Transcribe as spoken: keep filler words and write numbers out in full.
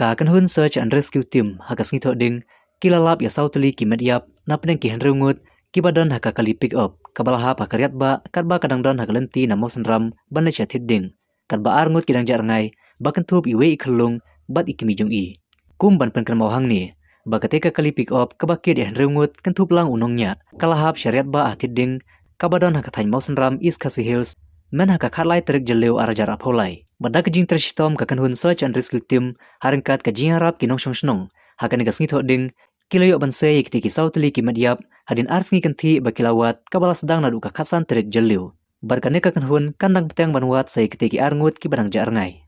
Ka kynhun Search and Rescue Team ha ka sngi Thohdieng ki la lap ïa saw tylli ki met ïap na pdeng ki hynriew ngut kiba don ha ka kali pick up kaba la hap ha ka riat bah katba ka dang don ha ka lynti na Mawsynram ban leit sha Thied Dieng. Katba ar ngut ki dang jah rngai ba kynthup iwei i khyllung bad i kmie jong i. Kum ban pynkynmaw hangne ba katei ka kali pick up kaba kit ïa hynriew ngut kynthup lang u nongñiah ka la hap sha riat bah ha Thied Dieng kaba don ha ka thaiñ Mawsynram, East Khasi Hills, myn ha ka khatlai tarik Jylliew arhajar arphew lai. Bad da ka jingtrei shitom ka kynhun Search and Rescue Team ha ryngkat ka jingïarap ki nongshong shnong ha kane ka sngi Thohdieng ki la ïoh ban sei ïa kitei ki saw tylli ki met ïap hadien ar sngi kynthih ba ki la wad kaba la sdang naduh ka khatsan tarik Jylliew. Bad kane ka kynhun kan dang bteng ban wad sa ïa kitei ki ar ngut kiba dang jah rngai.